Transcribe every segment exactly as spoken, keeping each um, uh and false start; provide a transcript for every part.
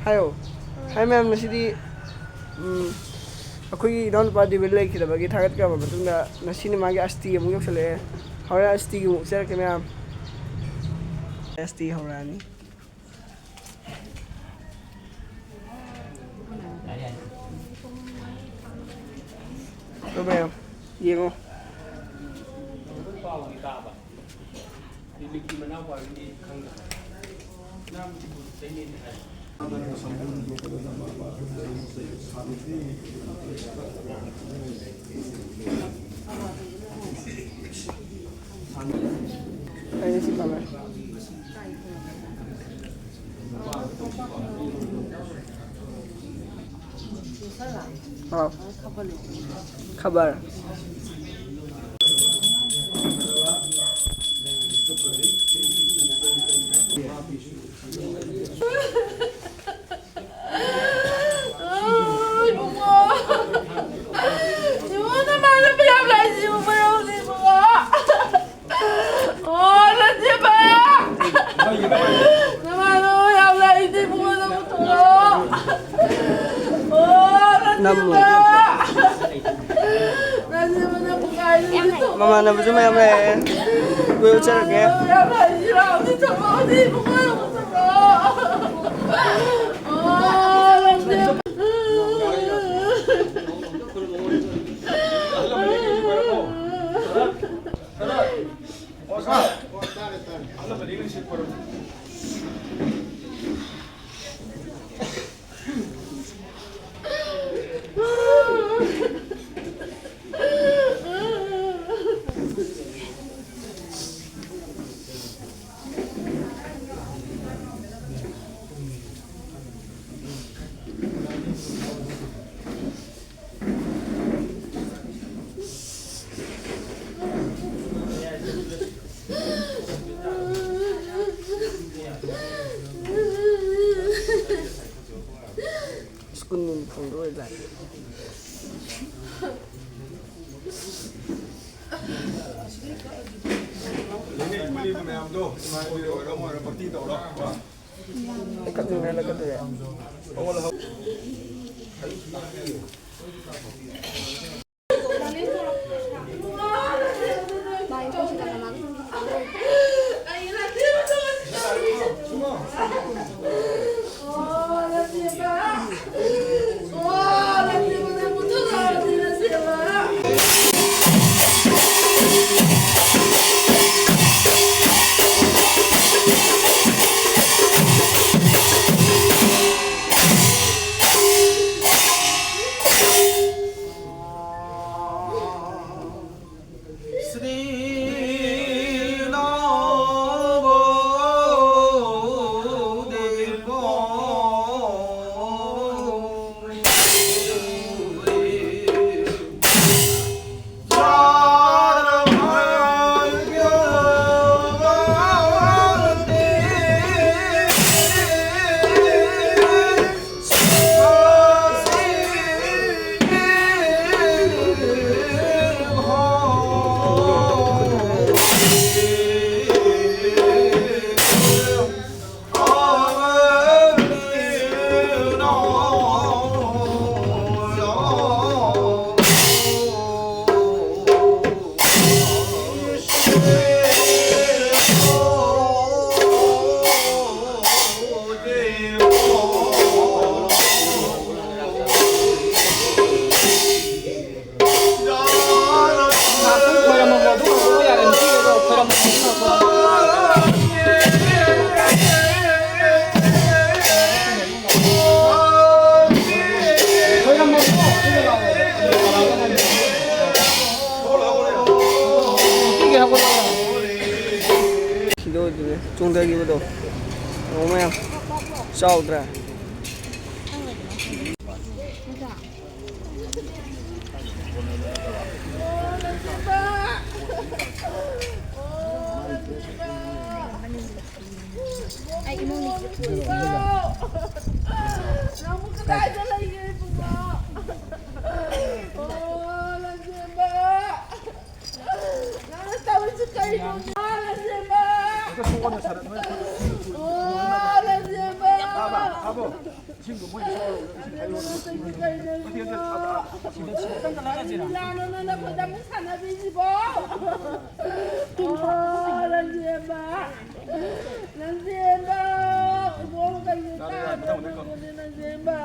ꯍꯥꯏꯌꯣ꯫ ꯍꯥꯏ ꯃꯌꯥꯝ, ꯉꯁꯤꯗꯤ, ꯎꯝ, ꯑꯩꯈꯣꯏꯒꯤ ꯏꯅꯥꯎꯅꯨꯄꯥ ꯗꯦꯕꯤꯜ ꯂꯩꯈꯤꯗꯕꯒꯤ ꯊꯥꯒꯠꯈ꯭ꯔꯕ ꯃꯇꯨꯡꯗ, ꯉꯁꯤꯅ ꯃꯥꯒꯤ ꯑꯁꯇꯤ ꯑꯃꯨꯛ ꯌꯧꯁꯜꯂꯛꯑꯦ꯫ ꯍꯣꯔꯦꯟ ꯑꯁꯇꯤꯒꯤ ꯑꯃꯨꯛ ꯎꯠꯆꯔꯛꯀꯦ ꯃꯌꯥꯝ꯫ ꯑꯁꯇꯤ ꯍꯧꯔꯛꯑꯅꯤ꯫ ꯑꯗꯣ ꯃꯌꯥꯝ, ꯌꯦꯡꯉꯣ꯫ ꯑꯩ ꯁꯤ ꯄꯥꯝꯃꯦ꯫ ꯑꯥ꯫ ꯈꯕꯔ꯫ ꯑꯣ, ꯏꯕꯨꯡꯉꯣ꯫ ꯏꯕꯨꯡꯉꯣ, ꯅꯃꯥꯟꯅꯕ ꯌꯥꯝ ꯂꯥꯛꯏꯁꯦ, ꯏꯕꯨꯡꯉꯣ, ꯌꯥꯎꯁꯦ, ꯏꯕꯨꯡꯉꯣ꯫ ꯑꯣ, ꯔꯟꯖꯤꯕ! ꯅꯃꯥꯟꯅꯕ ꯌꯥꯝ ꯂꯥꯛꯏꯁꯦ, ꯏꯕꯨꯡꯉꯣ, ꯅꯪ ꯄꯨꯊꯣꯛꯑꯣ꯫ ꯑꯣ, ꯅꯝꯃꯣ꯫ ꯔꯟꯖꯤꯕ! ꯔꯟꯖꯤꯕ, ꯅꯪ ꯄꯨꯡꯈꯥꯏꯗ ꯃꯃꯥꯟꯅꯕꯁꯨ ꯃꯌꯥꯝ ꯂꯩꯔꯦ꯫ ꯀꯣꯏ ꯆꯠꯂꯒꯦ꯫ ꯌꯥꯝ ꯂꯥꯛꯏꯁꯦ, ꯂꯥꯛꯑꯣ, ꯁꯤ ꯊꯝꯃꯣ, ꯁꯤ ꯏꯕꯨꯡꯉꯣ, ꯅꯪ ꯄꯨꯊꯣꯛꯑꯣ꯫ ꯁ꯭ꯀꯨꯜ ꯌꯨꯅꯤꯐꯣꯔꯝꯗꯣ ꯑꯣꯏ ꯂꯥꯛꯑꯦ꯫ ꯃꯌꯥꯝꯗꯣ ꯏꯃꯥ ꯏꯕꯦꯟ ꯑꯣꯏꯔꯣ, ꯑꯃ ꯑꯣꯏꯔꯣ, ꯚꯛꯇꯤ ꯇꯧꯔꯣ꯫ ꯀꯛꯅꯤꯡꯉꯥꯏ ꯂꯩꯔꯛꯀꯗꯣꯏꯔꯦ꯫ ꯁꯤꯗ ꯑꯣꯏꯗꯣꯏꯅꯦ ꯆꯣꯡꯊꯈꯤꯕꯗꯣ꯫ ꯌꯦꯡꯉꯣ ꯃꯌꯥꯝ꯫ ꯆꯥꯎꯗ꯭ꯔꯥ? ꯅꯪꯕꯨ ꯀꯗꯥꯏꯗ ꯂꯩꯒꯦ, ꯏꯕꯨꯡꯉꯣ? ꯑꯣ, ꯂꯟꯆꯦꯟꯕ! ꯅꯪꯅ ꯇꯧꯔꯤꯁꯤ ꯀꯔꯤꯅꯣ? ꯑꯣ, ꯂꯟꯆꯦꯟꯕ! ꯑꯣ, ꯂꯟ- ꯏꯁꯤꯡꯗꯣ ꯃꯣꯏ ꯏꯁꯤꯡ ꯂꯧꯔꯒ ꯏꯁꯤꯡ ꯍꯩꯔꯨꯔꯣ꯫ ꯀꯩꯅꯣ, ꯀꯩꯅꯣ, ꯀꯩꯅꯣ, ꯀꯩꯅꯣ, ꯀꯩꯅꯣ, ꯀꯩꯅꯣ, ꯂꯥꯟꯅꯣ ꯅꯪꯅ ꯑꯩꯈꯣꯏꯗ ꯑꯃꯨꯛ ꯁꯥꯟꯅꯕꯤꯁꯤꯕꯣ? ꯑꯣ, ꯂꯟꯖꯦꯟꯕ, ꯂꯟꯖꯦꯟꯕ, ꯏꯕꯣꯛ ꯀꯩꯅꯣ ꯇꯥꯗ꯭ꯔꯕꯅꯦ, ꯂꯟꯖꯦꯟꯕ?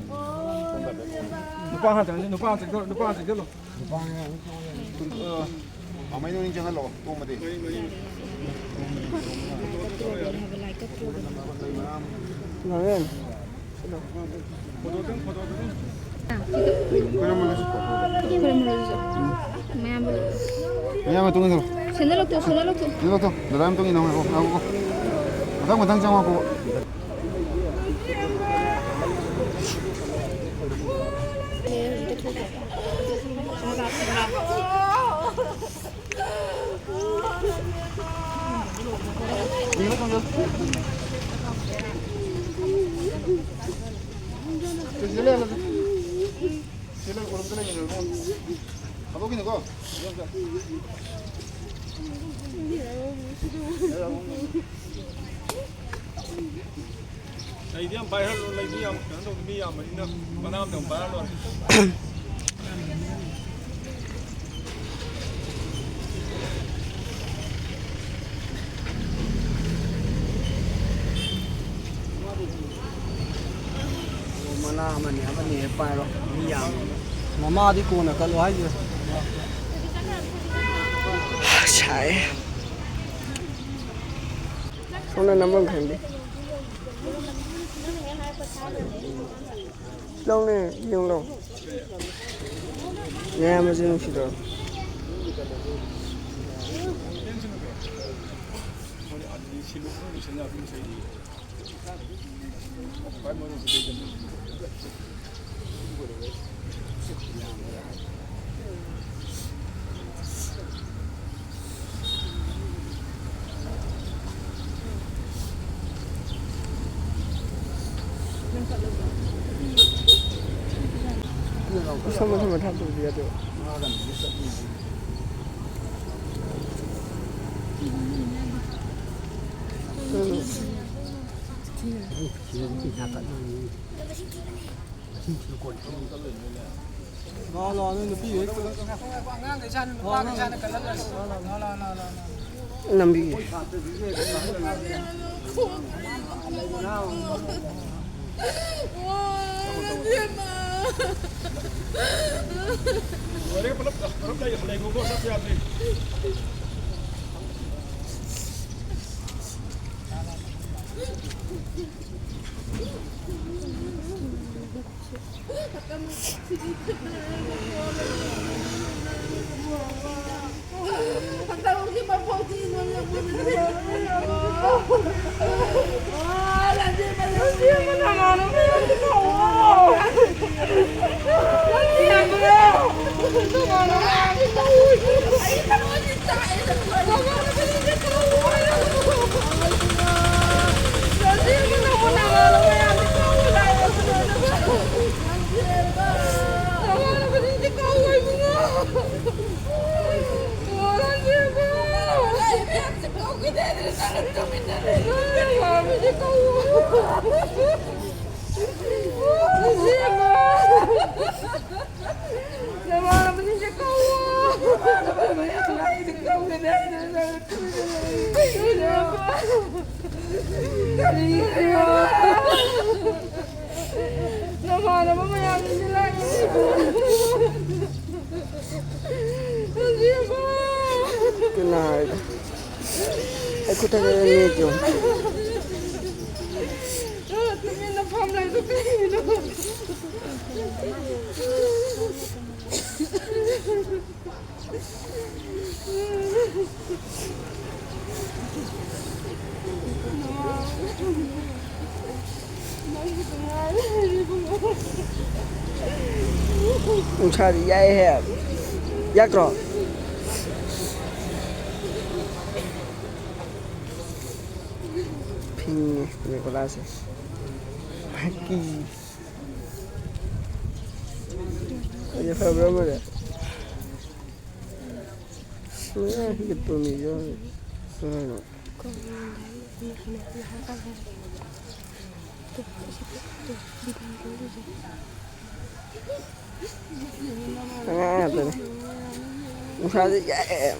ꯑꯣ, ꯂꯟꯖꯦꯟꯕ꯫ ꯅꯨꯄꯥ ꯍꯥꯟꯅ ꯆꯪꯁꯤ, ꯅꯨꯄꯥ ꯍꯥꯟꯅ ꯆꯪꯁꯤꯜꯂꯣ, ꯅꯨꯄꯥ ꯍꯥꯟꯅ ꯆꯪꯁꯤꯜꯂꯣ꯫ ꯃꯃꯩꯗꯣ ꯑꯣꯏꯅ ꯆꯪꯍꯜꯂꯣ, ꯇꯣꯡꯕꯗꯤ꯫ ꯃꯌꯥꯝ ꯃꯇꯨꯡ ꯏꯟꯅ꯫ ꯁꯦꯟꯗꯜ ꯂꯧꯊꯣꯛ, ꯁꯦꯟꯗꯜ ꯂꯧꯊꯣꯛ꯫ ꯁꯦꯟꯗꯜ ꯂꯧꯊꯣꯛ꯫ ꯗꯗꯥ ꯃꯇꯨꯡ ꯏꯟꯅ ꯉꯥꯏꯈꯣ, ꯉꯥꯏꯈꯣ꯫ ꯃꯊꯪ ꯃꯊꯪ ꯆꯪꯉꯛꯑꯣ꯫ ꯊꯥꯗꯣꯛꯈꯤꯅꯨꯀꯣ꯫ ꯂꯩꯗꯤ ꯌꯥꯝ ꯄꯥꯏꯍꯜꯂꯣ, ꯂꯩꯗꯤ ꯌꯥꯝ ꯀꯩꯅꯣ ꯇꯧꯕ, ꯃꯤ ꯌꯥꯝꯕꯅꯤꯅ ꯃꯅꯥ ꯑꯝꯇꯪ ꯄꯥꯏꯔ ꯂꯣꯏꯔꯦ꯫ ꯑꯣ, ꯃꯅꯥ ꯑꯃꯅꯤ ꯑꯃꯅꯤ ꯍꯦꯛ ꯄꯥꯏꯔꯣ, ꯃꯤ ꯌꯥꯝꯃꯤ꯫ ꯃꯃꯥꯗꯤ ꯀꯣꯟꯅ ꯀꯠꯂꯣ ꯍꯥꯏꯁꯦ꯫ ꯁꯥꯏ꯫ ꯁꯣꯝꯗ ꯅꯝꯐꯝ ꯈꯪꯗꯦ꯫ ꯂꯧꯅꯦ, ꯌꯦꯡꯉꯨ ꯂꯧ꯫ ꯅꯌꯥꯝꯕꯁꯦ ꯅꯨꯡꯁꯤꯗ꯭ꯔꯣ? ꯃꯁꯥ ꯃꯁꯥ ꯃꯊꯥ ꯇꯧꯕ ꯌꯥꯗꯦꯕ꯫ ꯎꯝ꯫ ꯂꯥꯛꯑꯣ, ꯂꯥꯛꯑꯣ, ꯅꯣꯏ ꯅꯨꯄꯤ ꯍꯦꯛ꯫ ꯑꯉꯥꯡꯈꯩ ꯏꯆꯥꯅ, ꯅꯨꯄꯥꯈꯩ ꯏꯆꯥꯅ ꯀꯜꯍꯜꯂꯁꯤ꯫ ꯂꯥꯛꯑꯣ, ꯂꯥꯛꯑꯣ, ꯂꯥꯛꯑꯣ, ꯂꯥꯛꯑꯣ꯫ ꯅꯝꯕꯤꯒꯦ꯫ ꯂꯣꯏꯔꯦ, ꯄꯨꯂꯞ, ꯄꯨꯂꯞ ꯂꯩ-, ꯂꯩꯒꯣꯀꯣ, ꯆꯠꯄ ꯌꯥꯗ꯭ꯔꯤ꯫ ꯅꯃꯥꯟꯅꯕ ꯃꯌꯥꯝꯁꯤꯡꯁꯦ ꯂꯥꯛꯑꯦ꯫ ꯀꯅꯥ ꯍꯥꯏꯕ? ꯑꯩ ꯈꯨꯠꯇ ꯂꯩꯔꯝꯃꯦ ꯑꯗꯣ꯫ ꯇꯨꯃꯤꯟꯅ ꯐꯝ ꯂꯩꯗꯣ ꯀꯩꯒꯤꯅꯣ? ꯅꯨꯡꯁꯥꯗꯤ ꯌꯥꯛꯑꯦꯍꯦ꯫ ꯌꯥꯛꯇ꯭ꯔꯣ? ꯐꯤꯡꯉꯦ ꯅꯤꯀꯣꯂꯥꯁꯁꯦ꯫ ꯀꯤ꯫ ꯑꯩ ꯐꯕ꯭ꯔꯥ ꯑꯃꯗ? ꯃꯌꯥ ꯍꯤꯒꯠꯄ ꯃꯤ ꯌꯥꯎꯔꯤ꯫ ꯀꯅꯥꯅꯣ? ꯑꯉꯥꯡ ꯉꯥꯛꯇꯅꯦ꯫ ꯅꯨꯡꯁꯥꯁꯦ ꯌꯥꯛꯑꯦ꯫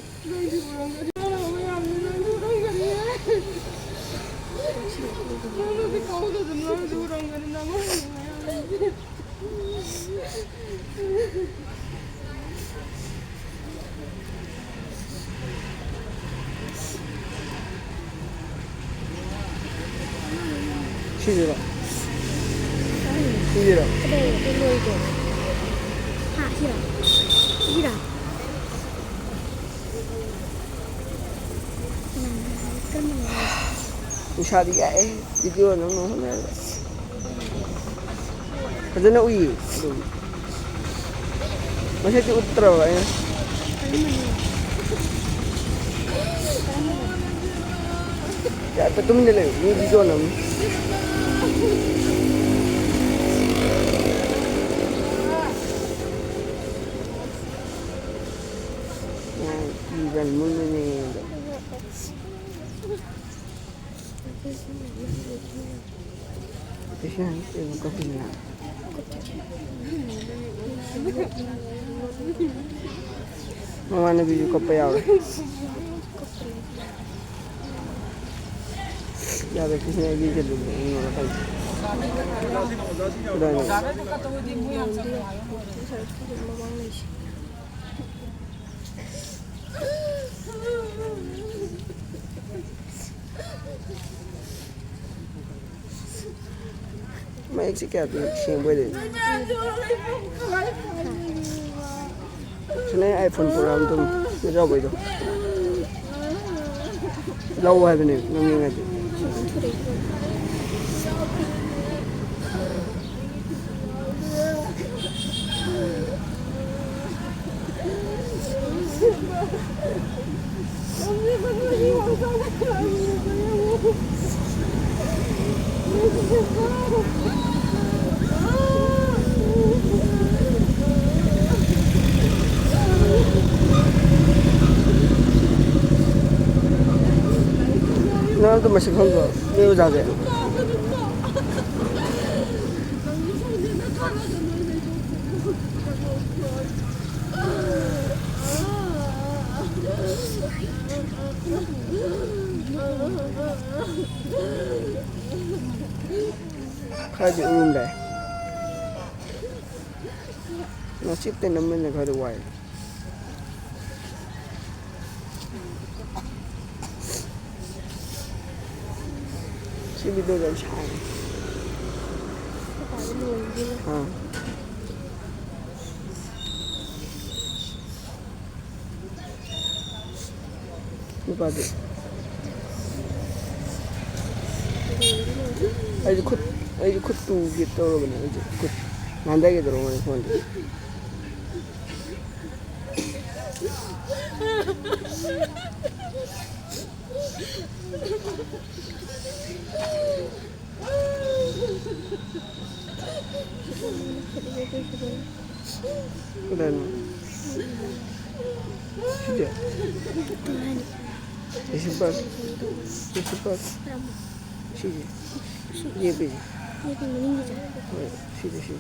ꯁꯤꯁꯤꯔꯣ? ꯁꯤꯁꯤꯔꯣ? ꯀꯗꯥꯏꯗ ꯂꯣꯏꯗꯣ? ꯍꯥ, ꯁꯤꯔꯣ? ꯁꯤꯔꯣ? ꯅꯨꯡꯁꯥꯗꯤ ꯌꯥꯛꯑꯦ, ꯚꯤꯗꯤꯑꯣ ꯅꯝꯅꯕ ꯍꯣꯠꯅꯕꯗ꯫ ꯐꯖꯅ ꯎꯏꯌꯦ ꯑꯗꯨꯝ꯫ ꯃꯁꯛꯇꯤ ꯎꯠꯇ꯭ꯔꯕ ꯑꯩꯅ꯫ ꯌꯥꯔꯦ, ꯇꯨꯃꯤꯟꯅ ꯂꯩꯌꯨ, ꯃꯤ ꯚꯤꯗꯤꯑꯣ ꯅꯝꯃꯤ꯫ ꯎꯝ, ꯀꯤꯕ꯭ꯔꯥ ꯃꯨꯟꯕꯅꯦꯗꯣ꯫ ꯀꯩꯁꯨ ꯌꯥꯝ ꯀꯩꯅꯣ ꯀꯞꯄꯤꯅ꯫ ꯃꯃꯥꯟꯅꯕꯤꯁꯨ ꯀꯞꯄ ꯌꯥꯎꯔꯦ꯫ ꯌꯥꯗꯦ, ꯀꯩꯁꯨ ꯌꯥꯝ ꯌꯦꯡꯁꯤꯜꯂꯨꯕꯗ ꯑꯩ ꯉꯝꯃꯛꯀꯅꯤ꯫ ꯀꯗꯥꯏꯅꯣ? ꯃꯌꯦꯛꯁꯤ ꯀꯌꯥꯗꯤ ꯁꯦꯡꯕ ꯑꯣꯏꯗꯣꯏꯅꯣ? ꯁꯤꯅ ꯑꯩ iPhone ꯄꯨꯔꯛꯑꯝꯗꯨꯝ ꯅꯖꯥꯎꯕꯩꯗꯣ꯫ ꯂꯧ ꯍꯥꯏꯕꯅꯦ ꯅꯪ ꯌꯦꯡꯉꯗꯤ꯫ ꯅꯪ ꯑꯗꯨꯝ ꯃꯁꯛ ꯈꯪꯗ꯭ꯔꯣ? ꯅꯣꯏ ꯑꯣꯖꯥꯁꯦ? ꯈꯔꯗꯤ ꯎꯔꯨꯝ ꯂꯩ꯫ ꯅꯨꯡꯁꯤꯠꯇ ꯅꯝꯃꯟꯅ ꯈꯔꯗꯤ ꯋꯥꯏ꯫ ꯁꯤ ꯚꯤꯗꯤꯑꯣꯁꯦ ꯌꯥꯝ ꯁꯥꯡꯉꯦ꯫ ꯑꯥ꯫ ꯅꯨꯄꯥꯗꯤ꯫ ꯑꯩꯁꯨ ꯈꯨꯠ, ꯑꯩꯁꯨ ꯈꯨꯠ ꯇꯨꯒꯦ ꯇꯧꯔꯕꯅꯦ꯫ ꯑꯩꯁꯨ ꯈꯨꯠ ꯅꯥꯟꯊꯒꯦ ꯇꯧꯔꯕꯅꯦ ꯐꯣꯟꯗ꯫ ꯀꯗꯥꯏꯅꯣ? ꯁꯤꯁꯦ? ꯌꯦꯡꯁꯤꯟꯄꯥ꯫ ꯌꯦꯡꯁꯤꯟꯄꯥ꯫ ꯁꯤꯁꯦ? ꯌꯦꯞꯄꯤꯁꯦ? ꯍꯣꯏ, ꯁꯤꯁꯦ, ꯁꯤꯁꯦ꯫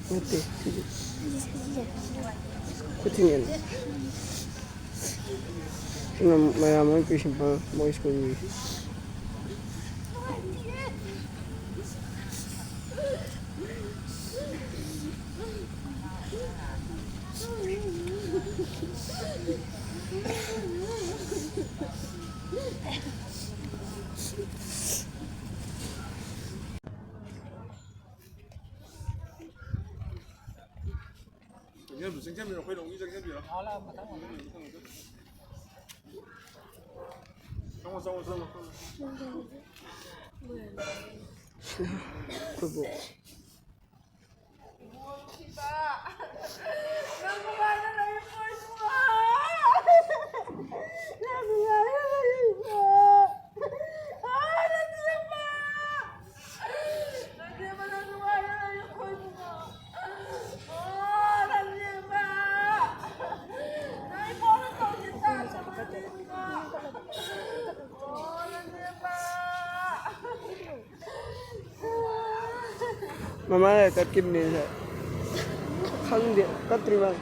ꯅꯠꯇꯦ, ꯁꯤꯁꯦ꯫ ꯈꯨꯠ ꯊꯤꯡꯖꯤꯜꯂꯦ꯫ ꯁꯤꯅ ꯃꯌꯥꯝ ꯂꯣꯏ ꯄꯤꯁꯤꯟꯕ ꯃꯣꯏ ꯁ꯭ꯀꯨꯜꯒꯤ꯫ ꯆꯪꯁꯤꯟꯕꯤꯔꯣ, ꯆꯪꯁꯤꯟꯕꯤꯔꯣ, ꯑꯩꯈꯣꯏꯔꯣꯝꯒꯤ ꯆꯪꯁꯤꯟꯕꯤꯔꯣ꯫ ꯆꯪꯉꯣ, ꯆꯪꯉꯣ, ꯆꯪꯉꯣ, ꯆꯪꯉꯣ꯫ ꯏꯕꯨꯡꯉꯣ ꯅꯨꯡꯁꯤꯕ, ꯅꯪ ꯅꯨꯡꯉꯥꯏꯅ ꯂꯩꯔꯤꯕꯣ ꯏꯕꯨꯡꯉꯣ? ꯅꯪ ꯅꯨꯡꯉꯥꯏꯅ ꯂꯩꯔꯤꯕꯣ? ꯑꯥ, ꯅꯆꯦꯃ! ꯅꯆꯦꯃ, ꯅꯪ ꯅꯨꯡꯉꯥꯏꯅ ꯂꯩꯔꯤꯕꯣ ꯏꯕꯨꯡꯉꯣ? ꯑꯣ, ꯅꯆꯦꯃ! ꯅꯪ ꯏꯕꯣꯛꯅ ꯀꯧꯔꯤꯁꯦ ꯇꯥꯗ꯭ꯔꯕꯣ ꯅꯆꯦ ꯏꯕꯨꯡꯉꯣ? ꯑꯣ, ꯅꯆꯦꯃ! ꯅꯪ ꯃꯃꯥꯅ ꯀꯠꯈꯤꯕꯅꯦ ꯉꯁꯥꯏ꯫ ꯈꯪꯗꯦ, ꯀꯠꯇ꯭ꯔꯤ ꯃꯥꯜꯂꯦ꯫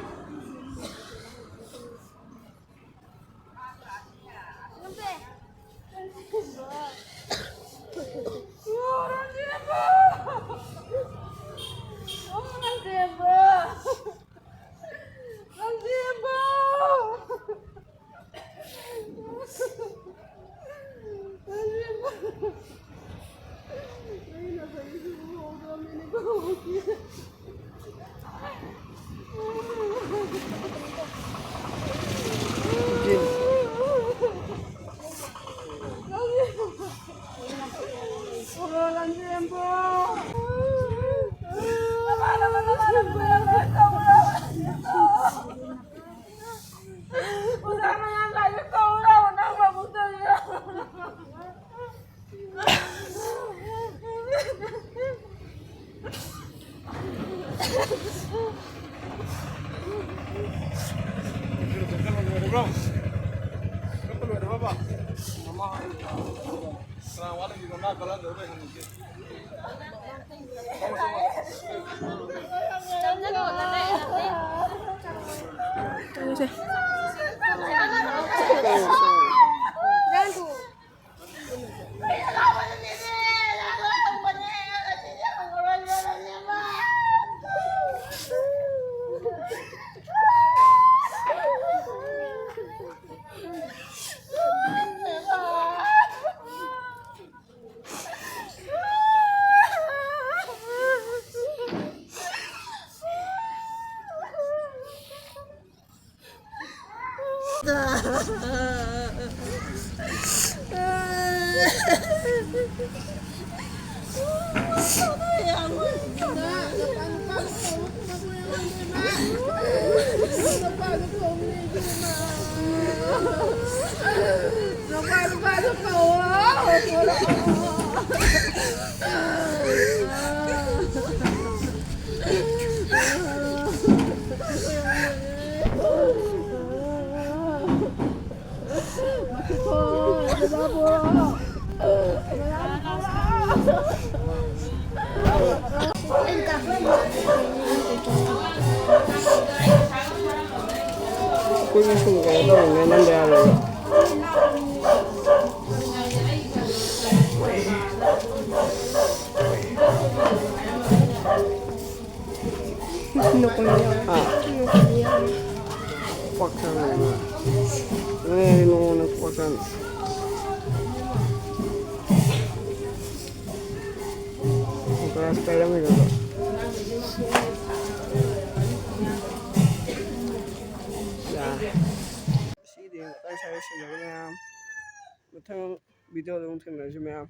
ꯑꯩꯈꯣꯏꯒꯤ ꯁꯨꯝ ꯀꯩꯅꯣ ꯇꯧꯔꯤꯅꯦ, ꯅꯝꯗ ꯌꯥꯔꯣꯏꯕ꯫ ꯅꯣꯛꯅꯤꯡꯉꯦ꯫ ꯍꯥ? ꯅꯣꯛꯅꯤꯡꯉꯦ꯫ ꯀ꯭ꯋꯥꯛ ꯆꯥꯅꯕ꯫ ꯅꯣꯏ ꯅꯣꯡꯃ ꯀ꯭ꯋꯥꯛ ꯆꯥꯅ꯫ ꯒ꯭ꯂꯥꯁ ꯄꯥꯏꯔꯝꯃꯤꯅꯦ ꯑꯗꯣ꯫ ꯌꯥꯔꯦ꯫ ꯉꯁꯤꯗꯤ ꯃꯇꯥꯡ ꯁ꯭ꯋꯥꯏꯗ ꯂꯣꯏꯁꯤꯜꯂꯒꯦ ꯃꯌꯥꯝ꯫ ꯃꯊꯪ ꯚꯤꯗꯤꯑꯣꯗ ꯑꯃꯨꯛ ꯊꯦꯡꯅꯔꯁꯤ ꯃꯌꯥꯝ꯫